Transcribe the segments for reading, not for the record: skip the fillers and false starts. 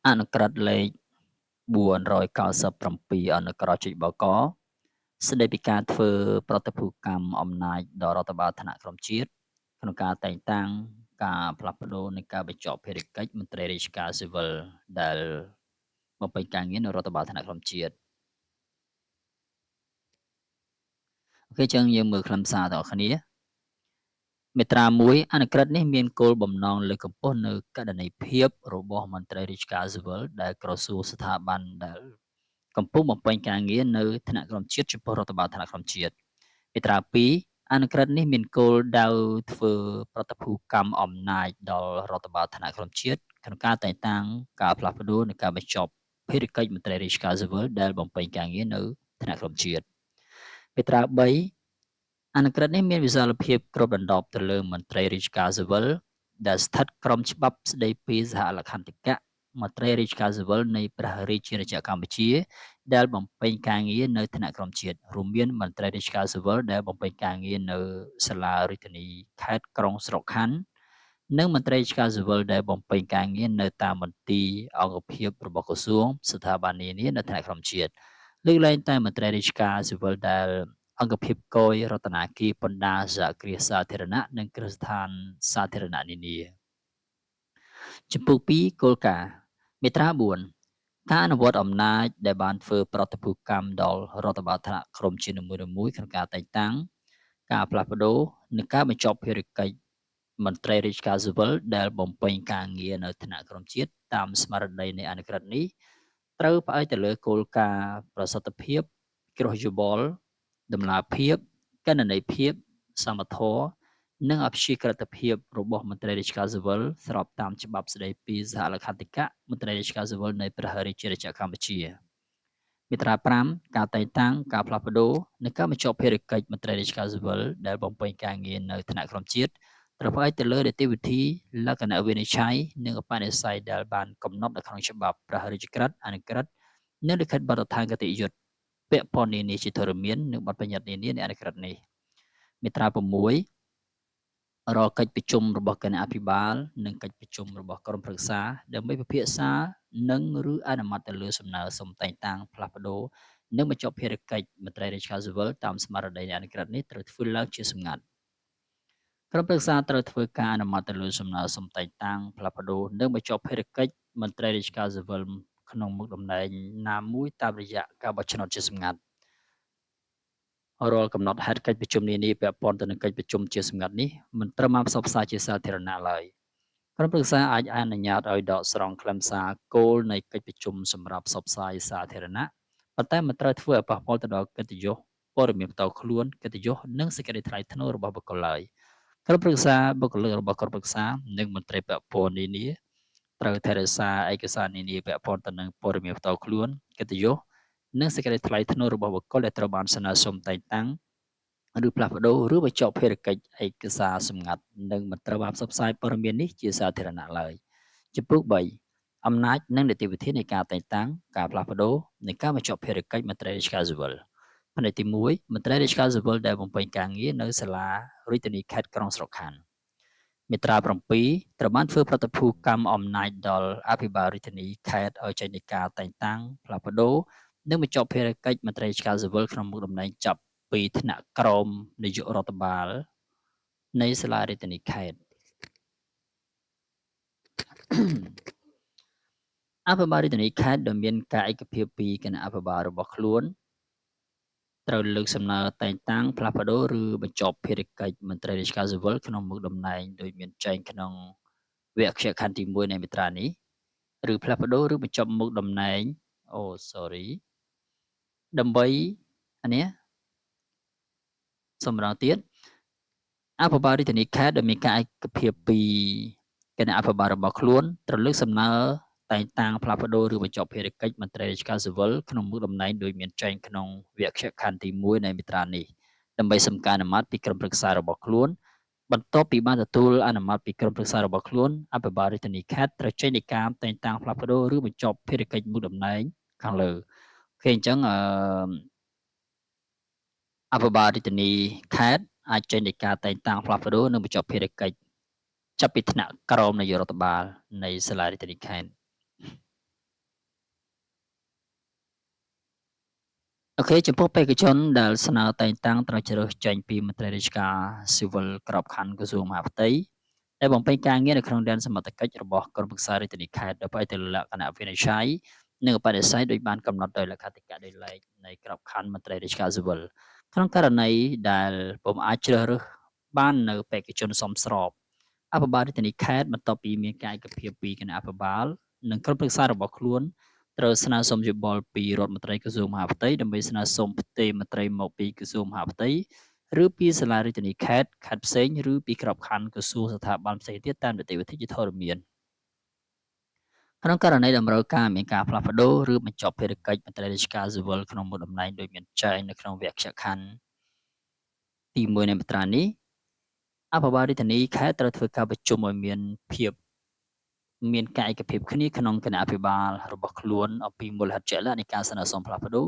អនុក្រឹត្យលេខ497អនុក្រចុចបកស្តីពីការធ្វើប្រតិភូកម្មអំណាចដល់រដ្ឋបាលថ្នាក់ក្រោមជាតិក្នុងការតែងតាំងការផ្លាស់ប្ដូរនិងការបញ្ចប់ភារកិច្ចមន្ត្រីរាជការស៊ីវិលដែលបំពេញការងារនៅរដ្ឋបាលថ្នាក់ក្រោមជាតិ។ អូខេ ចឹងយើងមើលខ្លឹមសារទាំងអស់គ្នា។ មាត្រា1 អនុក្រឹត្យនេះមានគោលបំណងលើកកម្ពស់នៅកណន័យភាពរបស់មន្ត្រីរាជការស៊ីវិលដែលក្រសួងស្ថាប័នដែលកំពុងបំពេញការងារនៅថ្នាក់ក្រោមជាតិចំពោះរដ្ឋបាលថ្នាក់ក្រោមជាតិ។ មាត្រា2 អនុក្រឹត្យនេះមានគោលដៅធ្វើប្រតិភូកម្មអំណាចដល់រដ្ឋបាលថ្នាក់ក្រោមជាតិក្នុងការតែងតាំងការផ្លាស់ប្ដូរនិងការបញ្ចប់ភារកិច្ចមន្ត្រីរាជការស៊ីវិលដែលបំពេញការងារនៅថ្នាក់ក្រោមជាតិ។ មាត្រា3 អនុក្រឹត្យនេះមានវិសាលភាពគ្របដណ្ដប់ទៅលើមន្ត្រីរាជការស៊ីវិលដែលស្ថិតក្រោមច្បាប់ស្តីពីសហលក្ខន្តិកៈមន្ត្រីរាជការស៊ីវិលនៃព្រះរាជាណាចក្រកម្ពុជាដែលបំពេញការងារនៅថ្នាក់ក្រោមជាតិ រួមមានមន្ត្រីរាជការស៊ីវិលដែលបំពេញការងារនៅសាលារាជធានីខេត្តក្រុងស្រុកខណ្ឌ និងមន្ត្រីរាជការស៊ីវិលដែលបំពេញការងារនៅតាមមន្ទីរអង្គភាពរបស់ក្រសួងស្ថាប័ននានានៅថ្នាក់ក្រោមជាតិ លើកលែងតែមន្ត្រីរាជការស៊ីវិលដែលអង្គភាពគយរតនាគារពន្ធដារសហគ្រាសសាធារណៈនិងគ្រឹះស្ថានសាធារណៈនានា។ ចំពោះ2 គោលការណ៍។ មាត្រា4 ការអនុវត្តអំណាចដែលបានធ្វើប្រតិភូកម្មដល់រដ្ឋបាលថ្នាក់ក្រោមជាតិនីមួយៗក្នុងការតែងតាំងការផ្លាស់ប្ដូរនិងការបញ្ចប់ភារកិច្ចមន្ត្រីរាជការស៊ីវិលដែលបំពេញការងារនៅថ្នាក់ក្រោមជាតិតាមស្មារតីនៃអនុក្រឹត្យនេះ ត្រូវផ្អែកទៅលើគោលការណ៍ប្រសិទ្ធភាព គ្រោះយោបល់ តម្លាភាព កណន័យភាព សមធម៌ និងអព្យាក្រឹតភាពរបស់មន្ត្រីរាជការស៊ីវិលស្របតាមច្បាប់ស្តីពីសហលក្ខន្តិកៈមន្ត្រីរាជការស៊ីវិលនៃព្រះរាជាណាចក្រកម្ពុជា។ មាត្រា5 ការតែងតាំងការផ្លាស់ប្ដូរនិងការបញ្ចប់ភារកិច្ចមន្ត្រីរាជការស៊ីវិលដែលបំពេញការងារនៅថ្នាក់ក្រោមជាតិត្រូវផ្អែកទៅលើនីតិវិធី លក្ខណៈវិនិច្ឆ័យ និងឧបនិស្ស័យដែលបានកំណត់នៅក្នុងច្បាប់ ព្រះរាជក្រឹត្យ អនុក្រឹត្យ និងលិខិតបទដ្ឋានគតិយុត្តពាក់ព័ន្ធនានាជាធរមាន និងបទបញ្ញត្តិនានានៃអនុក្រឹត្យនេះ។ មាត្រា6 រាល់កិច្ចប្រជុំរបស់គណៈអភិបាលនិងកិច្ចប្រជុំរបស់ក្រុមប្រឹក្សាដើម្បីពិភាក្សានិងឬអនុម័តទៅលើសំណើសុំតែងតាំងផ្លាស់ប្ដូរនិងបញ្ចប់ភារកិច្ចមន្ត្រីរាជការស៊ីវិលតាមស្មារតីនៃអនុក្រឹត្យនេះត្រូវធ្វើឡើងជាសម្ងាត់។ ក្រុមប្រឹក្សាត្រូវធ្វើការអនុម័តទៅលើសំណើសុំតែងតាំងផ្លាស់ប្ដូរនិងបញ្ចប់ភារកិច្ចមន្ត្រីរាជការស៊ីវិលក្នុងមុខតំណែងណាមួយតាមរយៈការបោះឆ្នោតជាសម្ងាត់។ រាល់កំណត់ហេតុកិច្ចប្រជុំនានាពាក់ព័ន្ធទៅនឹងកិច្ចប្រជុំជាសម្ងាត់នេះមិនត្រូវបានផ្សព្វផ្សាយជាសាធារណៈឡើយ។ ក្រុមប្រឹក្សាអាចអនុញ្ញាតឲ្យដកស្រង់ខ្លឹមសារគោលនៃកិច្ចប្រជុំសម្រាប់ផ្សព្វផ្សាយសាធារណៈ ប៉ុន្តែមិនត្រូវធ្វើឲ្យប៉ះពាល់ទៅដល់កិត្តិយស ព័ត៌មានផ្ទាល់ខ្លួន កិត្តិយស និងសេចក្តីថ្លៃថ្នូររបស់បុគ្គលឡើយ។ ក្រុមប្រឹក្សា បុគ្គលិករបស់ក្រុមប្រឹក្សា និងមន្ត្រីពាក់ព័ន្ធនានាត្រូវថែរក្សាឯកសារនានាពាក់ព័ន្ធទៅនឹងព័ត៌មានផ្ទាល់ខ្លួន កិត្តិយស និងសេចក្តីថ្លៃថ្នូររបស់បុគ្គលដែលត្រូវបានស្នើសុំតែងតាំងឬផ្លាស់ប្ដូរឬបញ្ចប់ភារកិច្ចឯកសារសម្ងាត់ និងមិនត្រូវបានផ្សព្វផ្សាយព័ត៌មាននេះជាសាធារណៈឡើយ។ ចំពោះ3 អំណាចនិងនីតិវិធីនៃការតែងតាំងការផ្លាស់ប្ដូរនិងការបញ្ចប់ភារកិច្ចមន្ត្រីរាជការស៊ីវិល។ ផ្នែកទី1 មន្ត្រីរាជការស៊ីវិលដែលបំពេញការងារនៅសាលារាជធានីខេត្តក្រុងស្រុកខណ្ឌ។ មាត្រា7 ត្រូវបានធ្វើប្រតិភូកម្មអំណាចដល់អភិបាលរាជធានីខេត្តឲ្យចេញនៃការតែងតាំងផ្លាស់ប្ដូរនិងបញ្ចប់ភារកិច្ចមន្ត្រីរាជការស៊ីវិលក្នុងមុខតំណែងចាប់ពីថ្នាក់ក្រោមនាយករដ្ឋបាលនៃសាលារាជធានីខេត្ត។ អភិបាលរាជធានីខេត្តដែលមានការឯកភាពពីគណៈអភិបាលរបស់ខ្លួនត្រូវលើកសំណើតែងតាំងផ្លាស់ប្ដូរឬបញ្ចប់ភារកិច្ចមន្ត្រីរាជការស៊ីវិលក្នុងមុខតំណែងដោយមានចែងក្នុងវគ្គខណ្ឌទី1នៃមាត្រានេះ ឬផ្លាស់ប្ដូរឬបញ្ចប់មុខតំណែងអូ sorry ដើម្បីអានេះសម្រាប់ទៀតអភិបាលរាជធានីខេត្តដែលមានការឯកភាពពីគណៈអភិបាលរបស់ខ្លួនត្រូវលើកសំណើតែងតាំងផ្លាស់ប្ដូរឬបញ្ចប់ភារកិច្ចមន្ត្រីរាជការស៊ីវិលក្នុងមុខតំណែងដោយមានចែងក្នុងវគ្គខណ្ឌទី1នៃមាត្រានេះ ដើម្បីសុំការអនុម័តពីក្រុមប្រឹក្សារបស់ខ្លួន។ បន្ទាប់ពីបានទទួលអនុម័តពីក្រុមប្រឹក្សារបស់ខ្លួន អភិបាលរាជធានីខេត្តត្រូវចេញដីកាតែងតាំងផ្លាស់ប្ដូរឬបញ្ចប់ភារកិច្ចមុខតំណែងខាងលើ។ អូខេ អញ្ចឹងអឺអភិបាលរាជធានីខេត្តអាចចេញដីកាតែងតាំងផ្លាស់ប្ដូរនិងបញ្ចប់ភារកិច្ចចាប់ពីថ្នាក់ក្រោមនាយករដ្ឋបាលនៃសាលារាជធានីខេត្ត។ OK ចំពោះបេក្ខជនដែលស្នើតែងតាំងត្រូវជ្រើសចេញពីមន្ត្រីរាជការស៊ីវិលក្របខ័ណ្ឌក្រសួងមហាផ្ទៃដែលបំពេញការងារនៅក្នុងដែនសមត្ថកិច្ចរបស់ក្រុមប្រឹក្សារាជធានីខេត្តដោយផ្អែកទៅលើលក្ខណៈវិនិច្ឆ័យនិងឧបនិស្ស័យដោយបានកំណត់ដោយលក្ខន្តិកៈដោយឡែកនៃក្របខ័ណ្ឌមន្ត្រីរាជការស៊ីវិលក្នុងករណីដែលពុំអាចជ្រើសរើសបាននៅបេក្ខជនសមស្របអភិបាលរាជធានីខេត្តបន្ទាប់ពីមានការឯកភាពពីគណៈអភិបាលនិងក្រុមប្រឹក្សារបស់ខ្លួនត្រូវស្នើសុំយោបល់ពីរដ្ឋមន្ត្រីក្រសួងមហាផ្ទៃដើម្បីស្នើសុំផ្ទេរមន្ត្រីមកពីក្រសួងមហាផ្ទៃឬពីសាលារាជធានីខេត្តខេត្តផ្សេងឬពីក្របខ័ណ្ឌក្រសួងស្ថាប័នផ្សេងទៀតតាមនីតិវិធីជាធរមានក្នុងករណីតម្រូវការមានការផ្លាស់ប្ដូរឬបញ្ចប់ភារកិច្ចមន្ត្រីរាជការស៊ីវិលក្នុងមុខតំណែងដោយមានចែងនៅក្នុងវគ្គខណ្ឌទី1នៃមាត្រានេះអភិបាលរាជធានីខេត្តត្រូវធ្វើការប្រជុំឲ្យមានភាពមានការឯកភាពគ្នាក្នុងគណៈអភិបាលរបស់ខ្លួនអំពីមូលហេតុជាក់លាក់នៃការស្នើសុំផ្លាស់ប្ដូរ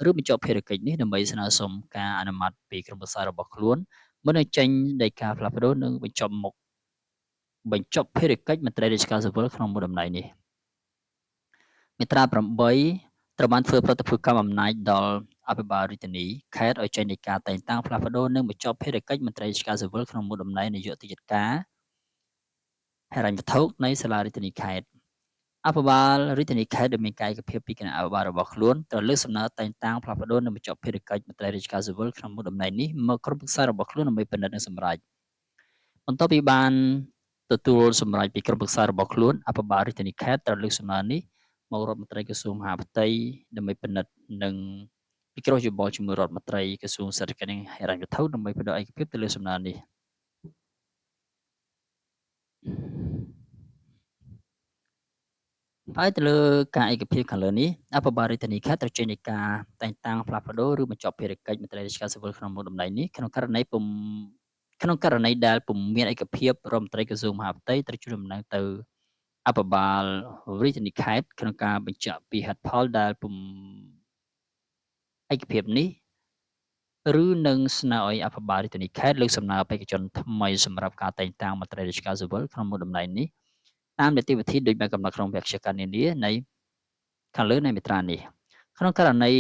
ឬបញ្ចប់ភារកិច្ចនេះដើម្បីស្នើសុំការអនុម័តពីក្រុមប្រឹក្សារបស់ខ្លួនមុននឹងចេញដីកាផ្លាស់ប្ដូរនិងបញ្ចប់មុខបញ្ចប់ភារកិច្ចមន្ត្រីរាជការស៊ីវិលក្នុងមុខតំណែងនេះមាត្រា8ត្រូវបានធ្វើប្រតិភូកម្មអំណាចដល់អភិបាលរាជធានីខេត្តឲ្យចេញដីកាតែងតាំងផ្លាស់ប្ដូរនិងបញ្ចប់ភារកិច្ចមន្ត្រីរាជការស៊ីវិលក្នុងមុខតំណែងនាយកទីចាត់ការហិរញ្ញវត្ថុនៃសាលារាជធានីខេត្តអភិបាលរាជធានីខេត្តដែលមានកាយភាពពីគណៈអភិបាលរបស់ខ្លួនត្រូវលើកសំណើតែងតាំងផ្លាស់ប្ដូរនិងបញ្ចប់ភារកិច្ចមន្ត្រីរាជការស៊ីវិលក្នុងមុខតំណែងនេះមកក្រុមប្រឹក្សារបស់ខ្លួនដើម្បីពិនិត្យនិងសម្រេចបន្ទាប់ពីបានទទួលសម្រេចពីក្រុមប្រឹក្សារបស់ខ្លួនអភិបាលរាជធានីខេត្តត្រូវលើកសំណើនេះមករដ្ឋមន្ត្រីក្រសួងមហាផ្ទៃដើម្បីពិនិត្យនិងពិគ្រោះយោបល់ជាមួយរដ្ឋមន្ត្រីក្រសួងសេដ្ឋកិច្ចនិងហិរញ្ញវត្ថុដើម្បីផ្ដល់ឯកភាពទៅលើសំណើនេះផ្អែកទៅលើការឯកភាពខាងលើនេះអភិបាលរាជធានីខេត្តត្រូវចេញដីកាតែងតាំងផ្លាស់ប្ដូរឬបញ្ចប់ភារកិច្ចមន្ត្រីរាជការស៊ីវិលក្នុងមុខតំណែងនេះក្នុងករណីពុំក្នុងករណីដែលពុំមានឯកភាពរដ្ឋមន្ត្រីក្រសួងមហាផ្ទៃត្រូវជូនដំណឹងទៅអភិបាលរាជធានីខេត្តក្នុងការបញ្ជាក់ពីហេតុផលដែលពុំឯកភាពនេះឬនឹងស្នើឲ្យអភិបាលរាជធានីខេត្តលើកសំណើបេក្ខជនថ្មីសម្រាប់ការតែងតាំងមន្ត្រីរាជការស៊ីវិលក្នុងមុខតំណែងនេះតាមនីតិវិធីដូចបានកំណត់ក្នុងវគ្គការនានានៃខាងលើនៃមាត្រានេះក្នុងករណី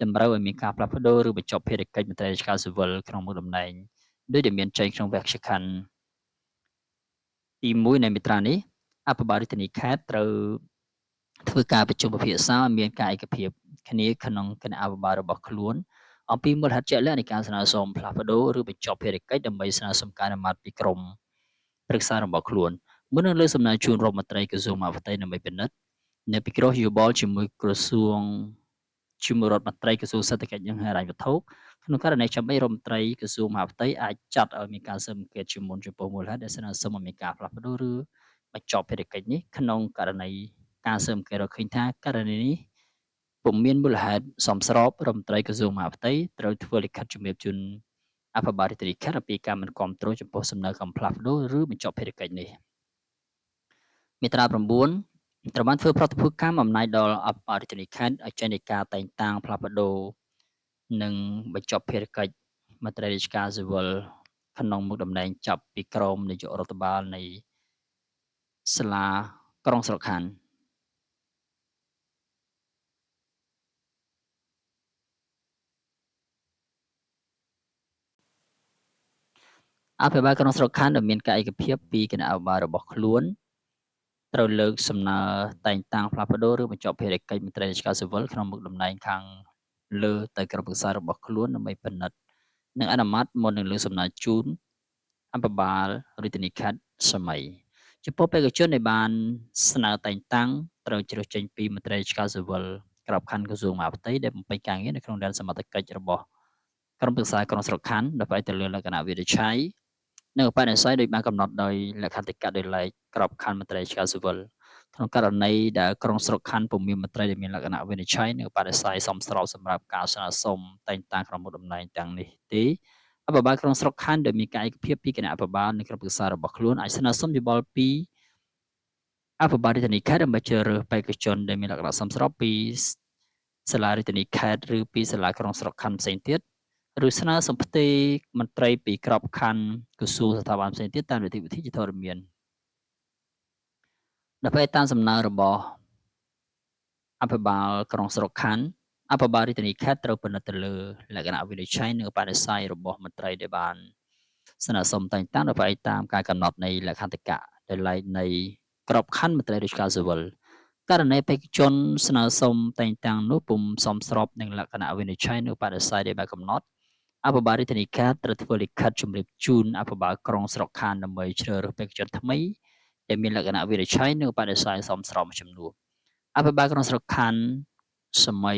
តម្រូវឲ្យមានការផ្លាស់ប្ដូរឬបញ្ចប់ភារកិច្ចមន្ត្រីរាជការស៊ីវិលក្នុងមុខតំណែងដូចដែលមានចែងក្នុងវគ្គខណ្ឌទី1នៃមាត្រានេះអភិបាលរាជធានីខេត្តត្រូវធ្វើការប្រជុំពិភាក្សាឲ្យមានការឯកភាពគ្នាក្នុងគណៈអភិបាលរបស់ខ្លួនអំពីមូលហេតុជាក់លាក់នៃការស្នើសុំផ្លាស់ប្ដូរឬបញ្ចប់ភារកិច្ចដើម្បីស្នើសុំការអនុម័តពីក្រុមប្រឹក្សារបស់ខ្លួនមុននឹងលើកសំណើជូនរដ្ឋមន្ត្រីក្រសួងមហាផ្ទៃដើម្បីពិនិត្យនៅពិគ្រោះយោបល់ជាមួយក្រសួងជាមួយរដ្ឋមន្ត្រីក្រសួងសេដ្ឋកិច្ចនិងហិរញ្ញវត្ថុក្នុងករណីចាំបាច់រដ្ឋមន្ត្រីក្រសួងមហាផ្ទៃអាចចាត់ឲ្យមានការស៊ើបអង្កេតជាមុនចំពោះមូលហេតុដែលស្នើសុំឲ្យមានការផ្លាស់ប្ដូរឬបញ្ចប់ភារកិច្ចនេះក្នុងករណីការស៊ើបអង្កេតរកឃើញថាករណីនេះពុំមានមូលហេតុសមស្របរដ្ឋមន្ត្រីក្រសួងមហាផ្ទៃត្រូវធ្វើលិខិតជំរាបជូនអភិបាលរាជធានីខេត្តអំពីការមិនគាំទ្រចំពោះសំណើកំផ្លាស់ប្ដូរឬបញ្ចប់ភារកិច្ចនេះមាត្រា9ត្រូវបានធ្វើប្រតិភូកម្មអំណាចដល់អភិបាលរាជធានីខេត្តឲ្យចេញដីកាតែងតាំងផ្លាស់ប្ដូរនិងបញ្ចប់ភារកិច្ចមន្ត្រីរាជការស៊ីវិលក្នុងមុខតំណែងចាប់ពីក្រមនាយករដ្ឋបាលនៃសាលាក្រុងស្រុកខណ្ឌអភិបាលក្រុងស្រុកខណ្ឌដែលមានការឯកភាពពីគណៈអភិបាលរបស់ខ្លួនត្រូវលើកសំណើតែងតាំងផ្លាស់ប្ដូរឬបញ្ចប់ភារកិច្ចមន្ត្រីរាជការស៊ីវិលក្នុងមុខតំណែងខាងលើទៅក្រុមប្រឹក្សារបស់ខ្លួនដើម្បីពិនិត្យនិងអនុម័តមុននឹងលើកសំណើជូនអភិបាលរាជធានីខេត្តសម័យចំពោះបេក្ខជនដែលបានស្នើតែងតាំងត្រូវជ្រើសចេញពីមន្ត្រីរាជការស៊ីវិលក្របខ័ណ្ឌក្រសួងមហាផ្ទៃដែលបំពេញការងារនៅក្នុងដែនសមត្ថកិច្ចរបស់ក្រុមប្រឹក្សាក្រុងស្រុកខណ្ឌដោយផ្អែកទៅលើលក្ខណៈវិនិច្ឆ័យនិងឧបនិស្ស័យដោយបានកំណត់ដោយលក្ខន្តិកៈដោយឡែកក្របខ័ណ្ឌមន្ត្រីរាជការស៊ីវិលក្នុងករណីដែលក្រុងស្រុកខណ្ឌពុំមានមន្ត្រីដែលមានលក្ខណៈវិនិច្ឆ័យនិងឧបនិស្ស័យសមស្របសម្រាប់ការស្នើសុំតែងតាំងក្នុងមុខតំណែងទាំងនេះទេអភិបាលក្រុងស្រុកខណ្ឌដែលមានការឯកភាពពីគណៈអភិបាលនិងក្រុមប្រឹក្សារបស់ខ្លួនអាចស្នើសុំយោបល់ពីអភិបាលរាជធានីខេត្តដើម្បីជ្រើសរើសបេក្ខជនដែលមានលក្ខណៈសមស្របពីសាលារាជធានីខេត្តឬពីសាលាក្រុងស្រុកខណ្ឌផ្សេងទៀតឬស្នើសុំផ្ទេរមន្ត្រីពីក្របខ័ណ្ឌក្រសួងស្ថាប័នផ្សេងទៀតតាមនីតិវិធីជាធរមានដល់ពេលតាមសំណើរបស់អភិបាលក្រុងស្រុកខណ្ឌ អភិបាលរាជធានីខេត្តត្រូវពិនិត្យទៅលើលក្ខណៈវិនិច្ឆ័យនិងឧបនិស្ស័យរបស់មន្ត្រីដែលបានស្នើសុំតែងតាំងដោយផ្អែកតាមការកំណត់នៃលក្ខន្តិកៈដោយឡែកនៃក្របខ័ណ្ឌមន្ត្រីរាជការស៊ីវិល។ ករណីបេក្ខជនស្នើសុំតែងតាំងនោះពុំសមស្របនឹងលក្ខណៈវិនិច្ឆ័យនិងឧបនិស្ស័យដែលបានកំណត់ អភិបាលរាជធានីខេត្តត្រូវធ្វើលិខិតជម្រាបជូនអភិបាលក្រុងស្រុកខណ្ឌដើម្បីជ្រើសរើសបេក្ខជនថ្មីដែលមានលក្ខណៈវិនិច្ឆ័យនិងឧបនិស្ស័យសមស្របមួយចំនួន។ អភិបាលក្រុងស្រុកខណ្ឌសមី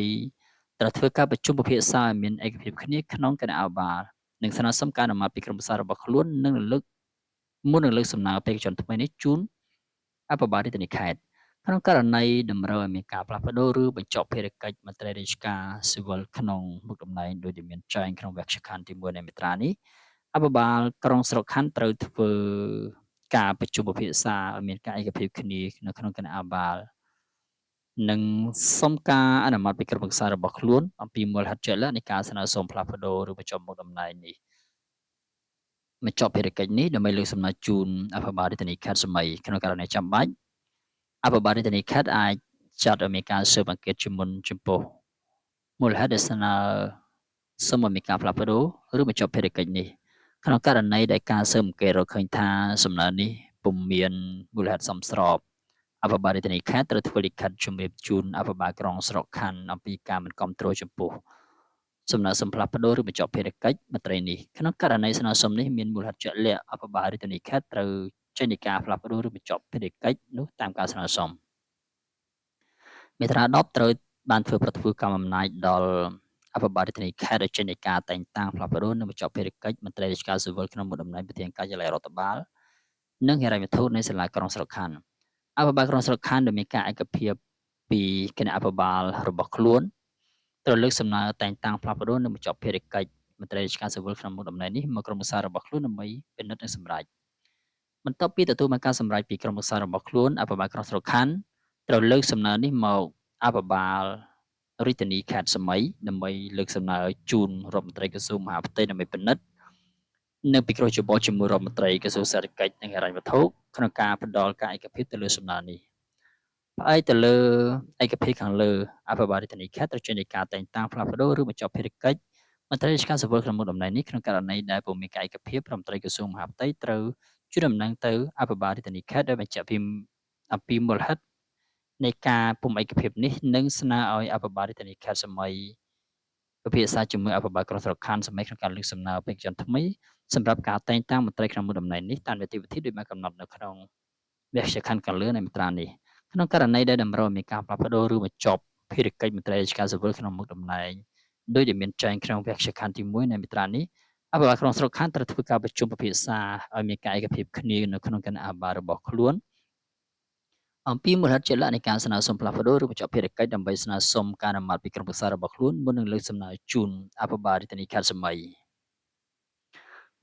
ត្រូវធ្វើការប្រជុំពិភាក្សាឲ្យមានឯកភាពគ្នាក្នុងគណៈអភិបាលនិងស្នើសុំការអនុម័តពីក្រុមប្រឹក្សារបស់ខ្លួននិងលើកមុននឹងលើកសំណើបេក្ខជនថ្មីនេះជូនអភិបាលរាជធានីខេត្ត។ ក្នុងករណីតម្រូវឲ្យមានការផ្លាស់ប្ដូរឬបញ្ចប់ភារកិច្ចមន្ត្រីរាជការស៊ីវិលក្នុងមុខតំណែងដូចដែលមានចែងក្នុងវគ្គខណ្ឌទី1នៃមាត្រានេះ អភិបាលក្រុងស្រុកខណ្ឌត្រូវធ្វើការប្រជុំពិភាក្សាឲ្យមានការឯកភាពគ្នានៅក្នុងគណៈអភិបាលនិងសុំការអនុម័តពីក្រុមប្រឹក្សារបស់ខ្លួនអំពីមូលហេតុជាក់លាក់នៃការស្នើសុំផ្លាស់ប្ដូរឬបញ្ចប់មុខតំណែងនេះបញ្ចប់ភារកិច្ចនេះដើម្បីលើកសំណើជូនអភិបាលរាជធានីខេត្តសមី។ ក្នុងករណីចាំបាច់ អភិបាលរាជធានីខេត្តអាចចាត់ឲ្យមានការស៊ើបអង្កេតជាមុនចំពោះមូលហេតុដែលស្នើសុំឲ្យមានការផ្លាស់ប្ដូរឬបញ្ចប់ភារកិច្ចនេះ។ ក្នុងករណីដែលការស៊ើបអង្កេតរកឃើញថាសំណើនេះពុំមានមូលហេតុសមស្រប អភិបាលរាជធានីខេត្តត្រូវធ្វើលិខិតជម្រាបជូនអភិបាលក្រុងស្រុកខណ្ឌអំពីការមិនគាំទ្រចំពោះសំណើសុំផ្លាស់ប្ដូរឬបញ្ចប់ភារកិច្ចមន្ត្រីនេះ។ ក្នុងករណីស្នើសុំនេះមានមូលហេតុជាក់លាក់ អភិបាលរាជធានីខេត្តត្រូវចេញដីកាផ្លាស់ប្ដូរឬបញ្ចប់ភារកិច្ចនោះតាមការស្នើសុំ។ មាត្រា10ត្រូវបានធ្វើប្រតិកម្មអំណាចដល់អភិបាលរាជធានីខេត្តឲ្យចេញដីកាតែងតាំងផ្លាស់ប្ដូរនិងបញ្ចប់ភារកិច្ចមន្ត្រីរាជការស៊ីវិលក្នុងមុខតំណែងប្រធានការិយាល័យរដ្ឋបាលនិងហិរញ្ញវត្ថុនៃសាលាក្រុងស្រុកខណ្ឌ។ អភិបាលក្រុងស្រុកខណ្ឌដែលមានការឯកភាពពីគណៈអភិបាលរបស់ខ្លួនត្រូវលើកសំណើតែងតាំងផ្លាស់ប្ដូរនិងបញ្ចប់ភារកិច្ចមន្ត្រីរាជការស៊ីវិលក្នុងមុខតំណែងនេះមកក្រុមប្រឹក្សារបស់ខ្លួនដើម្បីពិនិត្យនិងសម្រេច។ បន្ទាប់ពីទទួលបានការសម្រេចពីក្រុមប្រឹក្សារបស់ខ្លួន អភិបាលក្រុងស្រុកខណ្ឌត្រូវលើកសំណើនេះមកអភិបាលរាជធានីខេត្តសមីដើម្បីលើកសំណើជូនរដ្ឋមន្ត្រីក្រសួងមហាផ្ទៃដើម្បីពិនិត្យនិងពិគ្រោះយោបល់ជាមួយរដ្ឋមន្ត្រីក្រសួងសេដ្ឋកិច្ចនិងហិរញ្ញវត្ថុក្នុងការផ្ដល់ការឯកភាពទៅលើសំណើនេះ។ ផ្អែកទៅលើឯកភាពខាងលើ អភិបាលរាជធានីខេត្តត្រូវចេញដីកាតែងតាំងផ្លាស់ប្ដូរឬបញ្ចប់ភារកិច្ចមន្ត្រីរាជការស៊ីវិលក្នុងមុខតំណែងនេះ។ ក្នុងករណីដែលពុំមានការឯកភាព រដ្ឋមន្ត្រីក្រសួងមហាផ្ទៃត្រូវជូនដំណឹងទៅអភិបាលរាជធានីខេត្តដោយបញ្ជាក់ពីអំពីមូលហេតុនៃការពុំឯកភាពនេះនិងស្នើឲ្យអភិបាលរាជធានីខេត្តសមីពិភាក្សាជាមួយអភិបាលក្រុងស្រុកខណ្ឌសមីក្នុងការលើកសំណើបេក្ខជនថ្មីសម្រាប់ការតែងតាំងមន្ត្រីក្នុងមុខតំណែងនេះតាមនីតិវិធីដូចបានកំណត់នៅក្នុងវគ្គខណ្ឌខាងលើនៃមាត្រានេះ។ ក្នុងករណីដែលតម្រូវឲ្យមានការផ្លាស់ប្ដូរឬបញ្ចប់ភារកិច្ចមន្ត្រីរាជការស៊ីវិលក្នុងមុខតំណែងដូចដែលមានចែងក្នុងវគ្គខណ្ឌទី1នៃមាត្រានេះ អភិបាលក្រុងស្រុកខណ្ឌត្រូវធ្វើការប្រជុំពិភាក្សាឲ្យមានការឯកភាពគ្នានៅក្នុងគណៈអភិបាលរបស់ខ្លួនអំពីមូលហេតុជាក់លាក់នៃការស្នើសុំផ្លាស់ប្ដូរឬបញ្ចប់ភារកិច្ចដើម្បីស្នើសុំការអនុម័តពីក្រុមប្រឹក្សារបស់ខ្លួនមុននឹងលើកសំណើជូនអភិបាលរាជធានីខេត្តសមី។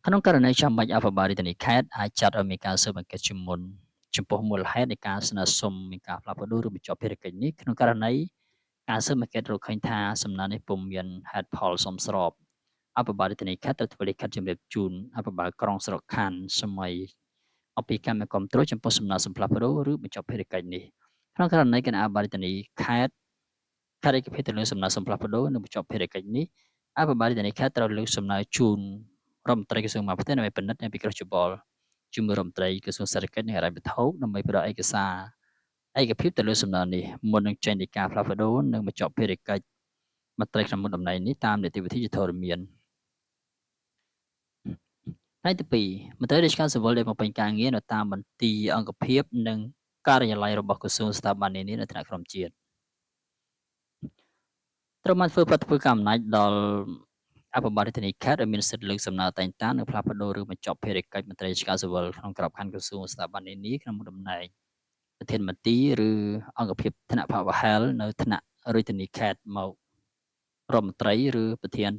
ក្នុងករណីចាំបាច់ អភិបាលរាជធានីខេត្តអាចចាត់ឲ្យមានការស៊ើបអង្កេតជាមុនចំពោះមូលហេតុនៃការស្នើសុំមានការផ្លាស់ប្ដូរឬបញ្ចប់ភារកិច្ចនេះ។ ក្នុងករណីការស៊ើបអង្កេតរកឃើញថាសំណើនេះពុំមានហេតុផលសមស្រប អភិបាលរាជធានីខេត្តត្រូវធ្វើលិខិតជម្រាបជូនអភិបាលក្រុងស្រុកខណ្ឌសមីអំពីការមិនគាំទ្រចំពោះសំណើសុំផ្លាស់ប្ដូរឬបញ្ចប់ភារកិច្ចនេះ។ ក្នុងករណីគណៈអភិបាលរាជធានីខេត្តខាត់ឯកភាពទៅលើសំណើសុំផ្លាស់ប្ដូរនិងបញ្ចប់ភារកិច្ចនេះ អភិបាលរាជធានីខេត្តត្រូវលើកសំណើជូនរដ្ឋមន្ត្រីក្រសួងមហាផ្ទៃដើម្បីពិនិត្យនិងពិគ្រោះយោបល់ជាមួយរដ្ឋមន្ត្រីក្រសួងសេដ្ឋកិច្ចនិងហិរញ្ញវត្ថុដើម្បីផ្ដល់ឯកសារឯកភាពទៅលើសំណើនេះមុននឹងចេញដីកាផ្លាស់ប្ដូរនិងបញ្ចប់ភារកិច្ចមន្ត្រីក្នុងមុខតំណែងនេះតាមនីតិវិធីជាធរមាន។ ផ្នែកទី2មន្ត្រីរាជការស៊ីវិលដែលបំពេញការងារនៅតាមមន្ទីរអង្គភាពនិងការិយាល័យរបស់ក្រសួងស្ថាប័ននានានៅថ្នាក់ក្រោមជាតិត្រូវបានធ្វើប្រតិកម្មអំណាចដល់អភិបាលរាជធានីខេត្តឲ្យមានសិទ្ធិលើកសំណើតែងតាំងនិងផ្លាស់ប្ដូរឬបញ្ចប់ភារកិច្ចមន្ត្រីរាជការស៊ីវិលក្នុងក្របខ័ណ្ឌក្រសួងស្ថាប័ននានាក្នុងមុខតំណែងប្រធានមន្ទីរឬអង្គភាពថ្នាក់ប្រហែលនៅថ្នាក់រាជធានីខេត្តមករដ្ឋមន្ត្រីឬប្រធាន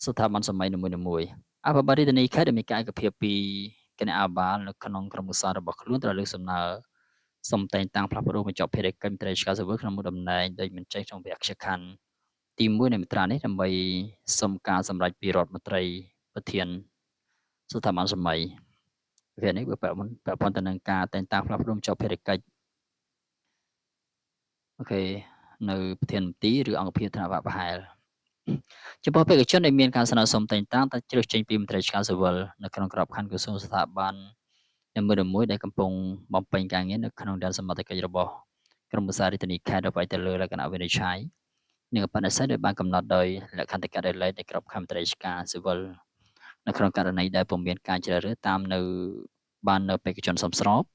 ស្ថាប័នសម័យនីមួយៗ។ អភិបាលរាជធានីខេត្តដែលមានការឯកភាពពីគណៈអភិបាលនៅក្នុងក្រុមប្រឹក្សារបស់ខ្លួនត្រូវលើកសំណើសុំតែងតាំងផ្លាស់ប្ដូរបញ្ចប់ភារកិច្ចមន្ត្រីរាជការស៊ីវិលក្នុងមុខតំណែងដោយមិនចេះក្នុងវគ្គខណ្ឌទី1នៃមាត្រានេះដើម្បីសុំការសម្រេចពីរដ្ឋមន្ត្រីប្រធានស្ថាប័នសម័យ។ វានេះវាពាក់ព័ន្ធទៅនឹងការតែងតាំងផ្លាស់ប្ដូរបញ្ចប់ភារកិច្ច។ អូខេ នៅប្រធានមន្ទីរឬអង្គភាពថ្នាក់ប្រហែលចំពោះបេក្ខជនដែលមានការស្នើសុំតែងតាំងតែជ្រើសចេញពីមន្ត្រីរាជការស៊ីវិលនៅក្នុងក្របខ័ណ្ឌក្រសួងស្ថាប័ននីមួយៗដែលកំពុងបំពេញការងារនៅក្នុងដែនសមត្ថកិច្ចរបស់ក្រុមប្រឹក្សារាជធានីខេត្តដោយផ្អែកទៅលើលក្ខណៈវិនិច្ឆ័យនិងឧបនិស្ស័យដែលបានកំណត់ដោយលក្ខន្តិកៈដែលលេខនៃក្របខ័ណ្ឌមន្ត្រីរាជការស៊ីវិលនៅក្នុងករណីដែលពុំមានការជ្រើសរើសតាមនៅបាននៅបេក្ខជនសមស្រប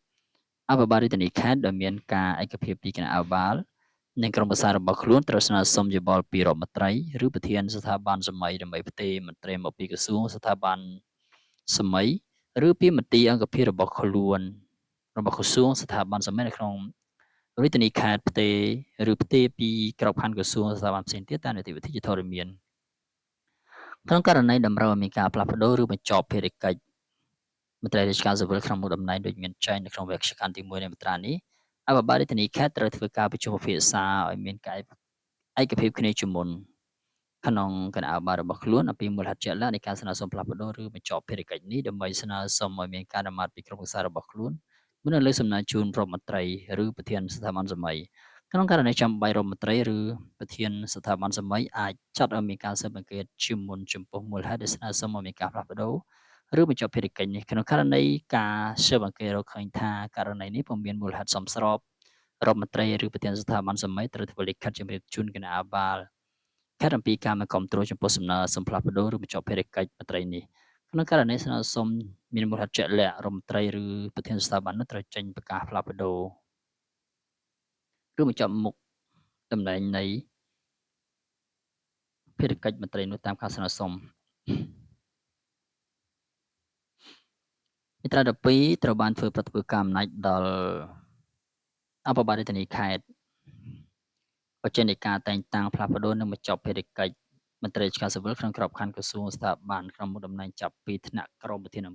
អភិបាលរាជធានីខេត្តដែលមានការឯកភាពពីគណៈអភិបាលនិងក្រុមប្រឹក្សារបស់ខ្លួនត្រូវស្នើសុំយោបល់ពីរដ្ឋមន្ត្រីឬប្រធានស្ថាប័នសម័យដើម្បីផ្ទេរមន្ត្រីមកពីក្រសួងស្ថាប័នសម័យឬពីមន្ទីរអង្គភាពរបស់ខ្លួនរបស់ក្រសួងស្ថាប័នសម័យនៅក្នុងរាជធានីខេត្តផ្ទេរឬផ្ទេរពីក្របខ័ណ្ឌក្រសួងស្ថាប័នផ្សេងទៀតតាមនីតិវិធីជាធរមានក្នុងករណីតម្រូវឲ្យមានការផ្លាស់ប្ដូរឬបញ្ចប់ភារកិច្ចមន្ត្រីរាជការស៊ីវិលក្នុងមុខតំណែងដូចមានចែងនៅក្នុងវគ្គខណ្ឌទី1នៃមាត្រានេះអភិបាលរាជធានីខេត្តត្រូវធ្វើការប្រជុំពិភាក្សាឲ្យមានការឯកភាពគ្នាជាមុនក្នុងគណៈអភិបាលរបស់ខ្លួនអំពីមូលហេតុជាក់លាក់នៃការស្នើសុំផ្លាស់ប្ដូរឬបញ្ចប់ភារកិច្ចនេះដើម្បីស្នើសុំឲ្យមានការអនុម័តពីក្រុមប្រឹក្សារបស់ខ្លួនមុននឹងលើកសំណើជូនរដ្ឋមន្ត្រីឬប្រធានស្ថាប័នសម័យក្នុងករណីចាំបាច់រដ្ឋមន្ត្រីឬប្រធានស្ថាប័នសម័យអាចចាត់ឲ្យមានការស៊ើបអង្កេតជាមុនចំពោះមូលហេតុដែលស្នើសុំឲ្យមានការផ្លាស់ប្ដូរឬបញ្ចប់ភារកិច្ចនេះក្នុងករណីការស៊ើបអង្កេតរកឃើញថាករណីនេះពុំមានមូលហេតុសមស្របរដ្ឋមន្ត្រីឬប្រធានស្ថាប័នសម័យត្រូវធ្វើលិខិតជម្រាបជូនគណៈអភិបាលខេត្តអំពីការមិនគាំទ្រចំពោះសំណើសុំផ្លាស់ប្ដូរឬបញ្ចប់ភារកិច្ចមន្ត្រីនេះក្នុងករណីស្នើសុំមានមូលហេតុជាក់លាក់រដ្ឋមន្ត្រីឬប្រធានស្ថាប័ននោះត្រូវចេញប្រកាសផ្លាស់ប្ដូរឬបញ្ចប់មុខតំណែងនៃភារកិច្ចមន្ត្រីនោះតាមការស្នើសុំមាត្រា12ត្រូវបានធ្វើប្រតិបត្តិការអំណាចដល់អភិបាលរាជធានីខេត្តបញ្ចេញនៃការតែងតាំងផ្លាស់ប្ដូរនិងបញ្ចប់ភារកិច្ចមន្ត្រីរាជការស៊ីវិលក្នុងក្របខ័ណ្ឌក្រសួងស្ថាប័នក្នុងមុខតំណែងចាប់ពីថ្នាក់ក្រមប្រធាន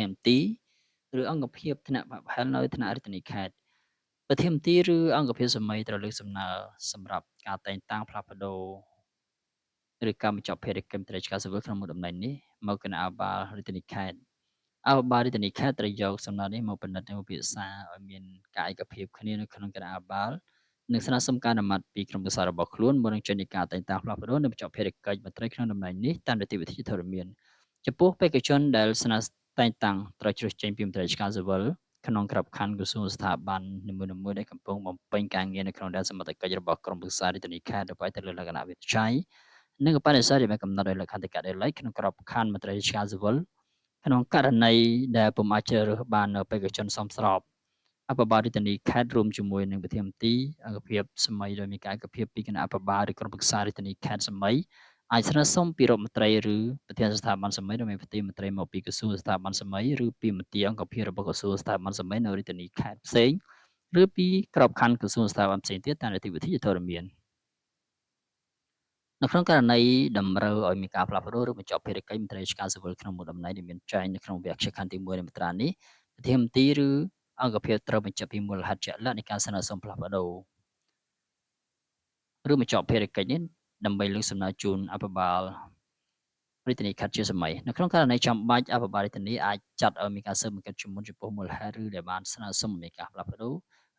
មន្ទីរឬអង្គភាពថ្នាក់ប្រហែលនៅថ្នាក់រាជធានីខេត្តប្រធានមន្ទីរឬអង្គភាពសម័យត្រូវលើកសំណើសម្រាប់ការតែងតាំងផ្លាស់ប្ដូរឬការបញ្ចប់ភារកិច្ចមន្ត្រីរាជការស៊ីវិលក្នុងមុខតំណែងនេះមកគណៈអភិបាលរាជធានីខេត្តអភិបាលរាជធានីខេត្តត្រូវយកសំណើនេះមកពិនិត្យនិងពិភាក្សាឲ្យមានការឯកភាពគ្នានៅក្នុងគណៈអភិបាលនិងស្នើសុំការអនុម័តពីក្រុមប្រឹក្សារបស់ខ្លួនមុននឹងចេញនៃការតែងតាំងផ្លាស់ប្ដូរនិងបញ្ចប់ភារកិច្ចមន្ត្រីក្នុងតំណែងនេះតាមនីតិវិធីធរមានចំពោះបេក្ខជនដែលស្នើតែងតាំងត្រូវជ្រើសចេញពីមន្ត្រីរាជការស៊ីវិលក្នុងក្របខ័ណ្ឌក្រសួងស្ថាប័ននីមួយៗដែលកំពុងបំពេញការងារនៅក្នុងដែនសមត្ថកិច្ចរបស់ក្រុមប្រឹក្សារាជធានីខេត្តដោយផ្អែកទៅលើលក្ខណៈវិនិច្ឆ័យនិងឧបនិស្ស័យដែលបានកំណត់ដោយលក្ខន្តិកៈដែលឡែកក្នុងក្របខ័ណ្ឌមន្ត្រីរាជការស៊ីវិលក្នុងករណីដែលពុំអាចជ្រើសរើសបាននៅបេក្ខជនសមស្របអភិបាលរាជធានីខេត្តរួមជាមួយនឹងប្រធានមន្ទីរអង្គភាពសម័យដោយមានការឯកភាពពីគណៈអភិបាលឬក្រុមប្រឹក្សារាជធានីខេត្តសម័យអាចស្នើសុំពីរដ្ឋមន្ត្រីឬប្រធានស្ថាប័នសម័យដោយមានប្រធានមន្ត្រីមកពីក្រសួងស្ថាប័នសម័យឬពីមន្ទីរអង្គភាពរបស់ក្រសួងស្ថាប័នសម័យនៅរាជធានីខេត្តផ្សេងឬពីក្របខ័ណ្ឌក្រសួងស្ថាប័នផ្សេងទៀតតាមនីតិវិធីធរមាននៅក្នុងករណីតម្រូវឲ្យមានការផ្លាស់ប្ដូរឬបញ្ចប់ភារកិច្ចមន្ត្រីរាជការស៊ីវិលក្នុងមុខតំណែងដែលមានចែងនៅក្នុងវគ្គខណ្ឌទី1នៃមាត្រានេះប្រធានមន្ទីរឬអង្គភាពត្រូវបញ្ជាក់ពីមូលហេតុជាក់លាក់នៃការស្នើសុំផ្លាស់ប្ដូរឬបញ្ចប់ភារកិច្ចនេះដើម្បីលើកសំណើជូនអភិបាលរាជធានីខេត្តជាសម័យនៅក្នុងករណីចាំបាច់អភិបាលរាជធានីអាចចាត់ឲ្យមានការស៊ើបអង្កេតជាមុនចំពោះមូលហេតុឬដែលបានស្នើសុំឲ្យមានការផ្លាស់ប្ដូ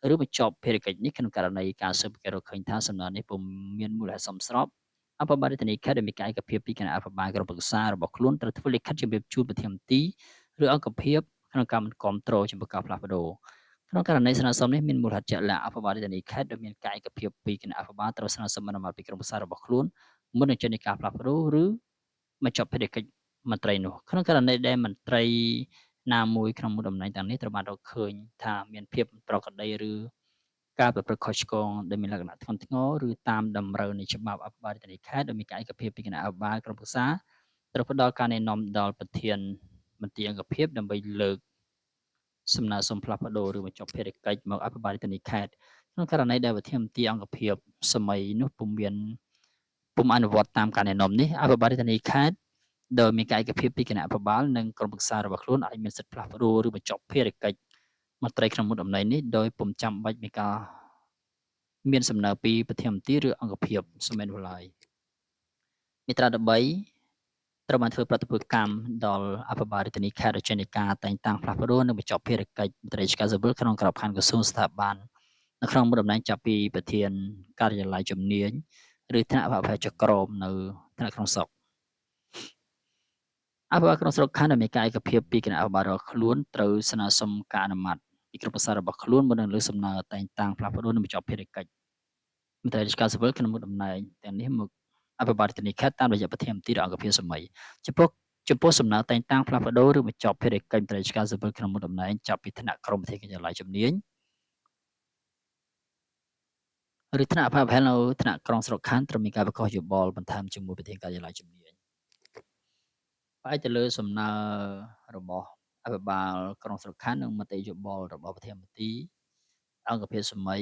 រឬបញ្ចប់ភារកិច្ចនេះក្នុងករណីការស៊ើបអង្កេតរកឃើញថាសំណើនេះពុំមានមូលហេតុសមស្របអភិបាលរាជធានីខេត្តដែលមានការឯកភាពពីគណៈអភិបាលក្រុមប្រឹក្សារបស់ខ្លួនត្រូវធ្វើលិខិតជម្រាបជូនប្រធានមន្ទីរឬអង្គភាពក្នុងការមិនគាំទ្រចំពោះការផ្លាស់ប្ដូរក្នុងករណីស្នើសុំនេះមានមូលហេតុជាក់លាក់អភិបាលរាជធានីខេត្តដែលមានការឯកភាពពីគណៈអភិបាលត្រូវស្នើសុំអនុម័តពីក្រុមប្រឹក្សារបស់ខ្លួនមុននឹងចេញនៃការផ្លាស់ប្ដូរឬបញ្ចប់ភារកិច្ចមន្ត្រីនោះក្នុងករណីដែលមន្ត្រីណាមួយក្នុងមុខតំណែងទាំងនេះត្រូវបានរកឃើញថាមានភាពមិនប្រក្រតីឬការប្រព្រឹត្តខុសឆ្គងដែលមានលក្ខណៈធ្ងន់ធ្ងរឬតាមតម្រូវនៃច្បាប់អភិបាលរាជធានីខេត្តដោយមានការឯកភាពពីគណៈអភិបាលក្រុមប្រឹក្សាត្រូវផ្ដល់ការណែនាំដល់ប្រធានមន្ទីរអង្គភាពដើម្បីលើកសំណើសុំផ្លាស់ប្ដូរឬបញ្ចប់ភារកិច្ចមកអភិបាលរាជធានីខេត្តក្នុងករណីដែលប្រធានមន្ទីរអង្គភាពសម័យនោះពុំអនុវត្តតាមការណែនាំនេះអភិបាលរាជធានីខេត្តដោយមានការឯកភាពពីគណៈអភិបាលនិងក្រុមប្រឹក្សារបស់ខ្លួនអាចមានសិទ្ធិផ្លាស់ប្ដូរឬបញ្ចប់ភារកិច្ចមន្ត្រីក្នុងមុខតំណែងនេះដោយពុំចាំបាច់មានការមានសំណើពីប្រធានមន្ទីរឬអង្គភាពសម័យនោះឡើយមាត្រា13ត្រូវបានធ្វើប្រតិបត្តិកម្មដល់អភិបាលរាជធានីខេត្តដោយចេញនៃការតែងតាំងផ្លាស់ប្ដូរនិងបញ្ចប់ភារកិច្ចមន្ត្រីរាជការស៊ីវិលក្នុងក្របខ័ណ្ឌក្រសួងស្ថាប័ន នៅក្នុងមុខតំណែងចាប់ពីប្រធានការិយាល័យជំនាញឬថ្នាក់ប្រភេទចក្រមនៅថ្នាក់ក្នុងស្រុកអភិបាលក្រុងស្រុកខណ្ឌដែលមានការឯកភាពពីគណៈអភិបាលរបស់ខ្លួនត្រូវស្នើសុំការអនុម័តពីក្រុមប្រឹក្សារបស់ខ្លួនមុននឹងលើកសំណើតែងតាំងផ្លាស់ប្ដូរនិងបញ្ចប់ភារកិច្ចមន្ត្រីរាជការស៊ីវិលក្នុងមុខតំណែងទាំងនេះមកអភិបាលរាជធានីខេត្តតាមរយៈប្រធានមន្ទីរអង្គភាពសម័យចំពោះសំណើតែងតាំងផ្លាស់ប្ដូរឬបញ្ចប់ភារកិច្ចមន្ត្រីរាជការស៊ីវិលក្នុងមុខតំណែងចាប់ពីថ្នាក់ក្រុមប្រធានការិយាល័យជំនាញឬថ្នាក់អភិបាលនៅថ្នាក់ក្រុងស្រុកខណ្ឌត្រូវមានការប្រកាសយោបល់បន្ថែមជាមួយប្រធានការិយាល័យជំនាញផ្អែកទៅលើសំណើរបស់អភិបាលក្រុងស្រុកខណ្ឌនិងមតិយោបល់របស់ប្រធានមន្ទីរអង្គភាពសម័យ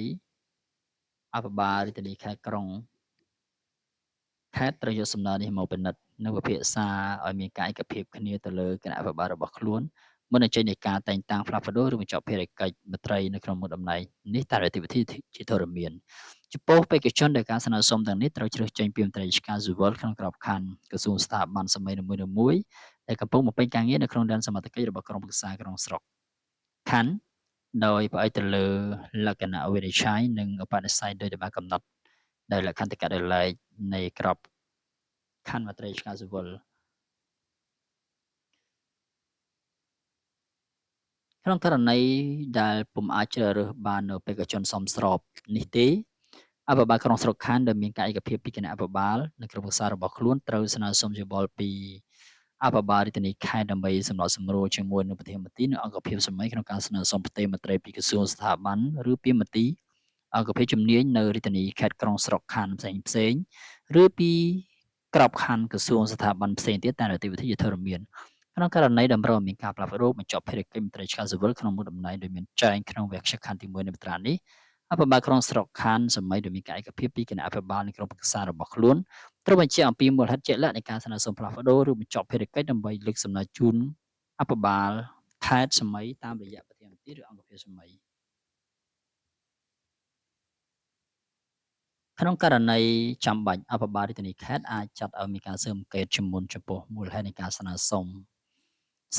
អភិបាលរាជធានីខេត្តក្រុងខេត្តត្រូវយកសំណើនេះមកពិនិត្យនិងពិភាក្សាឲ្យមានការឯកភាពគ្នាទៅលើគណៈអភិបាលរបស់ខ្លួនមុននឹងចេញនៃការតែងតាំងផ្លាស់ប្ដូរឬបញ្ចប់ភារកិច្ចមន្ត្រីនៅក្នុងមុខតំណែងនេះតាមនីតិវិធីជាធរមានចំពោះបេក្ខជនដែលការស្នើសុំទាំងនេះត្រូវជ្រើសចេញពីមន្ត្រីរាជការស៊ីវិលក្នុងក្របខ័ណ្ឌក្រសួងស្ថាប័នសម័យនីមួយៗដែលកំពុងបំពេញការងារនៅក្នុងដែនសមត្ថកិច្ចរបស់ក្រុមប្រឹក្សាក្រុងស្រុកខណ្ឌដោយផ្អែកទៅលើលក្ខណៈវិនិច្ឆ័យនិងឧបនិស្ស័យដោយដែលបានកំណត់ដោយលក្ខន្តិកៈដោយឡែកនៃក្របខ័ណ្ឌមន្ត្រីរាជការស៊ីវិលក្នុងករណីដែលពុំអាចជ្រើសរើសបាននៅបេក្ខជនសមស្របនេះទេអភិបាលក្រុងស្រុកខណ្ឌដែលមានការឯកភាពពីគណៈអភិបាលនិងក្រុមប្រឹក្សារបស់ខ្លួនត្រូវស្នើសុំយោបល់ពីអភិបាលរាជធានីខេត្តដើម្បីសម្របសម្រួលជាមួយនឹងប្រធានមន្ទីរនិងអង្គភាពសម័យក្នុងការស្នើសុំផ្ទេរមន្ត្រីពីក្រសួងស្ថាប័នឬពីមន្ទីរអង្គភាពជំនាញនៅរាជធានីខេត្តក្រុងស្រុកខណ្ឌផ្សេងផ្សេងឬពីក្របខ័ណ្ឌក្រសួងស្ថាប័នផ្សេងទៀតតាមនីតិវិធីជាធរមានក្នុងករណីតម្រូវឲ្យមានការផ្លាស់ប្ដូរបញ្ចប់ភារកិច្ចមន្ត្រីឆ្កាស៊ីវិលក្នុងមុខតំណែងដោយមានចែងក្នុងវគ្គខណ្ឌទី1នៃមាត្រានេះអភិបាលក្រុងស្រុកខណ្ឌសម័យដោយមានការឯកភាពពីគណៈអភិបាលនៃក្រុមប្រឹក្សារបស់ខ្លួនត្រូវបញ្ជាក់អំពីមូលហេតុជាក់លាក់នៃការស្នើសុំផ្លាស់ប្ដូរឬបញ្ចប់ភារកិច្ចដើម្បីលើកសំណើជូនអភិបាលខេត្តសម័យតាមរយៈប្រធានមន្ទីរឬអង្គភាពសម័យក្នុងករណីចាំបាច់អភិបាលរាជធានីខេត្តអាចចាត់ឲ្យមានការស៊ើបអង្កេតជាមុនចំពោះមូលហេតុនៃការស្នើសុំ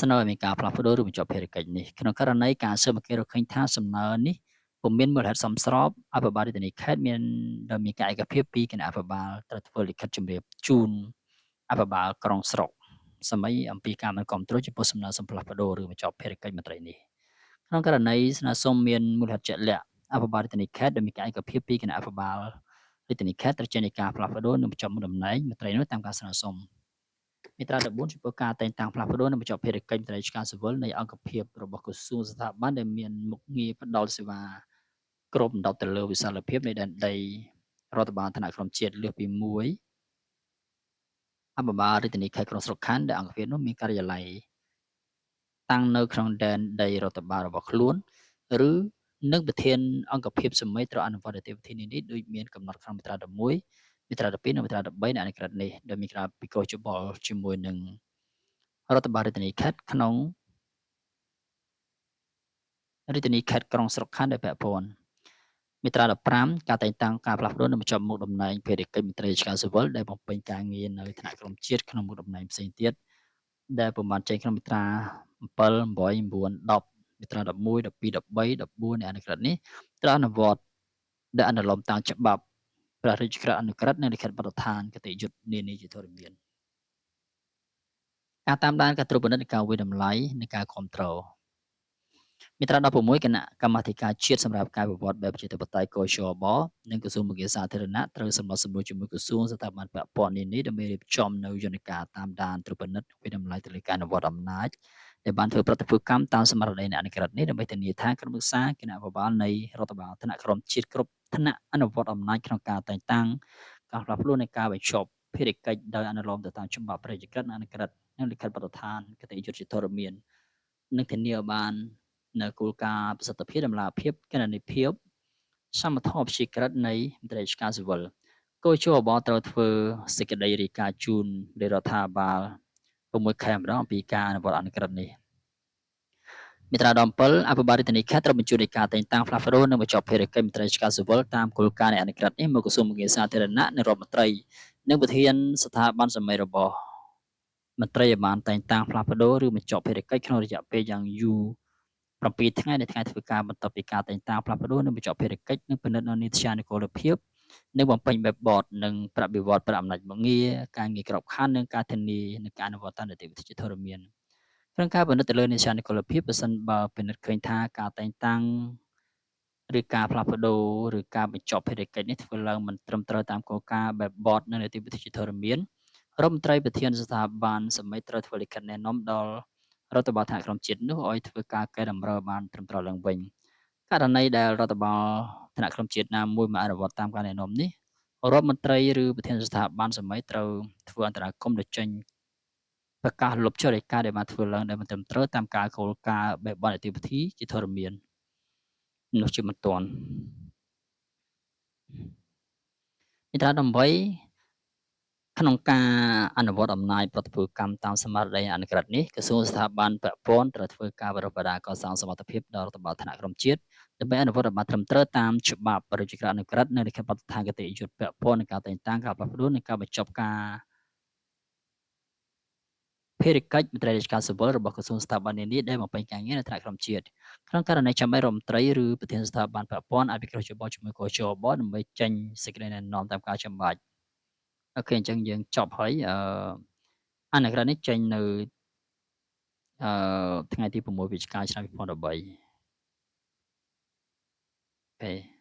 ស្នើឲ្យមានការផ្លាស់ប្ដូរឬបញ្ចប់ភារកិច្ចនេះក្នុងករណីការស៊ើបអង្កេតរកឃើញថាសំណើនេះពុំមានមូលហេតុសមស្របអភិបាលរាជធានីខេត្តមានដោយមានការឯកភាពពីគណៈអភិបាលត្រូវធ្វើលិខិតជម្រាបជូនអភិបាលក្រុងស្រុកសម័យអំពីការមិនគ្រប់គ្រងចំពោះសំណើសុំផ្លាស់ប្ដូរឬបញ្ចប់ភារកិច្ចមន្ត្រីនេះក្នុងករណីស្នើសុំមានមូលហេតុជាក់លាក់អភិបាលរាជធានីខេត្តដោយមានការឯកភាពពីគណៈអភិបាលរាជធានីខេត្តត្រូវចេញនៃការផ្លាស់ប្ដូរនិងបញ្ចប់មុខតំណែងមន្ត្រីនោះតាមការស្នើសុំមាត្រា14ចំពោះការតែងតាំងផ្លាស់ប្ដូរនិងបញ្ចប់ភារកិច្ចមន្ត្រីរាជការស៊ីវិលនៃអង្គភាពរបស់ក្រសួងស្ថាប័នដែលមានមុខងារផ្ដល់សេវាគ្រប់ដណ្ដប់ទៅលើវិសាលភាពនៃដែនដីរដ្ឋបាលថ្នាក់ក្រោមជាតិលើសពី1អភិបាលរាជធានីខេត្តក្រុងស្រុកខណ្ឌដែលអង្គភាពនោះមានការិយាល័យតាំងនៅក្នុងដែនដីរដ្ឋបាលរបស់ខ្លួនឬនឹងប្រធានអង្គភាពសម័យត្រូវអនុវត្តនីតិវិធីនេះដូចមានកំណត់ក្នុងមាត្រា11មាត្រា12និងមាត្រា13នៃអនុក្រឹត្យនេះដោយមានការពិគ្រោះយោបល់ជាមួយនឹងរដ្ឋបាលរាជធានីខេត្តក្នុងរាជធានីខេត្តក្រុងស្រុកខណ្ឌដែលពាក់ព័ន្ធមាត្រា15ការតែងតាំងការផ្លាស់ប្ដូរនិងបញ្ចប់មុខតំណែងភារកិច្ចមន្ត្រីរាជការស៊ីវិលដែលបំពេញការងារនៅថ្នាក់ក្រោមជាតិក្នុងមុខតំណែងផ្សេងទៀតដែលពុំបានចែងក្នុងមាត្រា7 8 9 10មាត្រា11 12 13 14នៃអនុក្រឹត្យនេះត្រូវអនុវត្តដែលអនុលោមតាមច្បាប់ព្រះរាជក្រឹត្យអនុក្រឹត្យនិងលិខិតបទដ្ឋានគតិយុត្តនានាជាធរមានការតាមដានការត្រួតពិនិត្យនិងការវាយតម្លៃនិងការគ្រប់គ្រងមាត្រា16គណៈកម្មាធិការជាតិសម្រាប់ការវិវត្តបែបប្រជាធិបតេយ្យកជបនិងក្រសួងមគ្គសាធារណៈត្រូវសម្របសម្រួលជាមួយក្រសួងស្ថាប័នពាក់ព័ន្ធនានាដើម្បីរៀបចំនៅយន្តការតាមដានត្រួតពិនិត្យវាយតម្លៃទៅលើការអនុវត្តអំណាចដែលបានធ្វើប្រតិភូកម្មតាមស្មារតីនៃអនុក្រឹត្យនេះដើម្បីធានាថាក្រុមប្រឹក្សាគណៈភិបាលនៃរដ្ឋបាលថ្នាក់ក្រោមជាតិគ្រប់ថ្នាក់អនុវត្តអំណាចក្នុងការតែងតាំងការផ្លាស់ប្ដូរនៃការបញ្ចប់ភារកិច្ចដោយអនុលោមទៅតាមច្បាប់ព្រះរាជក្រឹត្យនិងអនុក្រឹត្យនិងលិខិតបទដ្ឋានគតិយុត្តជាធរមាននិងធានាបាននៅគោលការណ៍ប្រសិទ្ធភាពតម្លាភាពគណនេយ្យភាពសមធម៌ព្យាក្រឹតនៃមន្ត្រីរាជការស៊ីវិលកជបត្រូវធ្វើសេចក្តីរាយការណ៍ជូនរាជរដ្ឋាភិបាល6ខែម្ដងអំពីការអនុវត្តអនុក្រឹត្យនេះមាត្រា17អភិបាលរាជធានីខេត្តត្រូវបញ្ជូនដីកាតែងតាំងផ្លាស់ប្ដូរនិងបញ្ចប់ភារកិច្ចមន្ត្រីរាជការស៊ីវិលតាមគោលការណ៍នៃអនុក្រឹត្យនេះមកក្រសួងមគ្គសាធារណៈនិងរដ្ឋមន្ត្រីនិងប្រធានស្ថាប័នសម័យរបស់មន្ត្រីឲ្យបានតែងតាំងផ្លាស់ប្ដូរឬបញ្ចប់ភារកិច្ចក្នុងរយៈពេលយ៉ាងយូរ 7ថ្ងៃនៃថ្ងៃធ្វើការបន្ទាប់ពីការតែងតាំងផ្លាស់ប្ដូរនិងបញ្ចប់ភារកិច្ច និងពិនិត្យនូវនីតិានុកូលភាព និងបំពេញបែបបទនិងប្រាក់បៀវត្ស ប្រាក់អំណាចមុខងារ ការងារក្របខ័ណ្ឌ និងការធានានឹងការអនុវត្តតាមនីតិវិធីជាធរមាន។ ក្នុងការពិនិត្យទៅលើនីតិានុកូលភាព ប្រសិនបើពិនិត្យឃើញថាការតែងតាំងឬការផ្លាស់ប្ដូរឬការបញ្ចប់ភារកិច្ចនេះធ្វើឡើងមិនត្រឹមត្រូវតាមគោលការណ៍បែបបទនិងនីតិវិធីជាធរមាន រដ្ឋមន្ត្រីប្រធានស្ថាប័នសាមីត្រូវធ្វើលិខិតណែនាំដល់រដ្ឋបាលថ្នាក់ក្រោមជាតិនោះឲ្យធ្វើការកែតម្រូវបានត្រឹមត្រូវឡើងវិញ។ ករណីដែលរដ្ឋបាលថ្នាក់ក្រោមជាតិណាមួយមិនអនុវត្តតាមការណែនាំនេះ រដ្ឋមន្ត្រីឬប្រធានស្ថាប័នសាមីត្រូវធ្វើអន្តរាគមន៍ដោយចេញប្រកាសលុបចោលដីកាដែលបានធ្វើឡើងដោយមិនត្រឹមត្រូវតាមការគោលការណ៍បែបបទនីតិវិធីជាធរមាននោះជាបន្ទាន់។ មាត្រា18 ក្នុងការអនុវត្តអំណាចប្រតិភូកម្មតាមស្មារតីអនុក្រឹត្យនេះ ក្រសួងស្ថាប័នពាក់ព័ន្ធត្រូវធ្វើការបណ្ដុះបណ្ដាលកសាងសមត្ថភាពដល់រដ្ឋបាលថ្នាក់ក្រោមជាតិ ដើម្បីអនុវត្តឲ្យបានត្រឹមត្រូវតាមច្បាប់ ព្រះរាជក្រឹត្យអនុក្រឹត្យ និងលិខិតបទដ្ឋានគតិយុត្តពាក់ព័ន្ធនឹងការតែងតាំង ការផ្លាស់ប្ដូរ និងការបញ្ចប់ការភារកិច្ចមន្ត្រីរាជការស៊ីវិលរបស់ក្រសួងស្ថាប័ននានាដែលបំពេញការងារនៅថ្នាក់ក្រោមជាតិ។ ក្នុងករណីចាំបាច់ រដ្ឋមន្ត្រីឬប្រធានស្ថាប័នពាក់ព័ន្ធអាចពិគ្រោះយោបល់ជាមួយគជបដើម្បីចេញសេចក្តីណែនាំតាមការចាំបាច់។ អូខេ អញ្ចឹងយើងចប់ហើយ។ អឺអនុក្រឹត្យនេះចេញនៅអឺថ្ងៃទី6វិច្ឆិកាឆ្នាំ2013។ អូខេ។